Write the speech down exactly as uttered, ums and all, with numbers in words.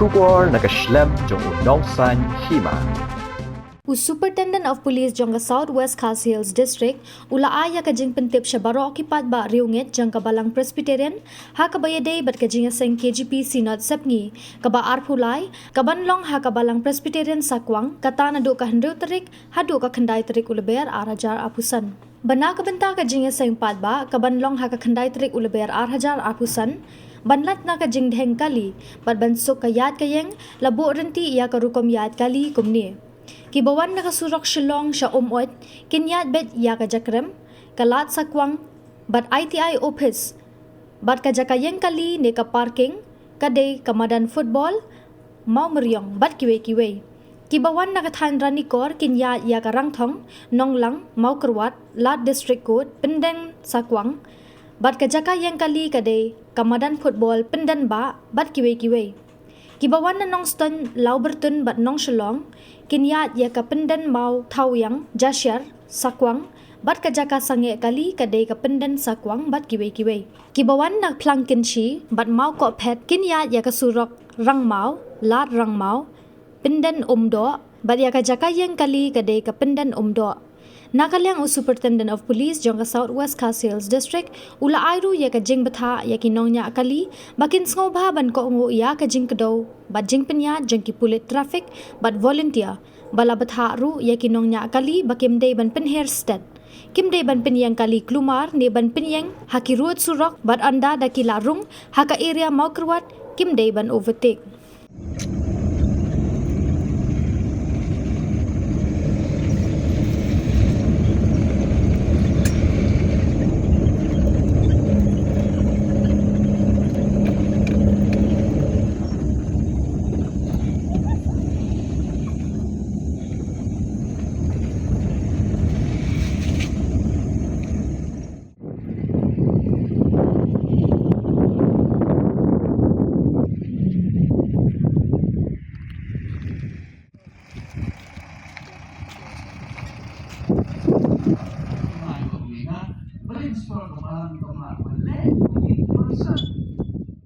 Khubor na ka shlem jong u nongsan hima. U Superintendent of Police jong ka South West Khasi Hills District u la ai ïa ka jingpyntip sha baroh ki paidbah riewngeit jong ka Balang Presbyterian ha kaba ïadei bad ka jingïaseng K J P Synod Sepngi kaba arphew lai kaban long ha ka Balang Presbyterian Sakwang, kata naduh ka hynriew tarik haduh ka khyndai tarik u Lber ar hajar arphew san. Bad na ka bynta ka jingïaseng paidbah kaban long ha ka khyndai tarik u Lber ar hajar arphew san, ban lait na ka jingdheng kali bad ban suk ka ïaid ka ïeng, la buh rynti ïa ka rukom ïaid kali kumne: kiba wan na ka surok Shillong sha Umweit kin ïaid beit ïa ka jakrem, ka lad Sakwang bad I T I office, bad ka jaka ïeng kali ne ka parking ka dei ka madan football Mawmyriong bad kiwei kiwei. Kiba wan na ka thaiñ Ranikor kin ïaid ïa ka Rangthong, Nonglang, Mawkyrwat, Lad District Court, Pyndeng Sakwang, bad ka jaka ïeng kali ka dei ka madan football Pyndenbah bad kiwei kiwei. Kiba wan na Nongstoiñ, Lawbyrtun bad Nongshillong kin ïaid ïa ka Pynden Maw Thawiang, Jashiar, Sakwang, bad ka jaka sangeh kali ka dei ka Pynden Sakwang bad kiwei kiwei. Kiba wan na Phlangkynshi bad Mawkohphet kin ïaid ïa ka surok Rangmaw, Lad Rangmaw, Pynden Umdoh, bad ïa ka jaka ïeng kali ka dei ka Pynden Umdoh. Na ka liang u Superintendent of Police jong ka South West Khasi Hills District u la ai ruh ïa ka jingbthah ïa ki nongñiah kali ba kin sngewbha ban kohnguh ïa ka jingkdew bad jingpynïaid jong ki pulit traffic bad volunteer, ba la bthah ruh ïa ki nongñiah kali ba kim dei ban pynher stet, kim dei ban pynïeng kali kulmar ne ban pynïeng ha ki ruh surok, bad ynda da ki la rung ha ka area Mawkyrwat kim dei ban overtake.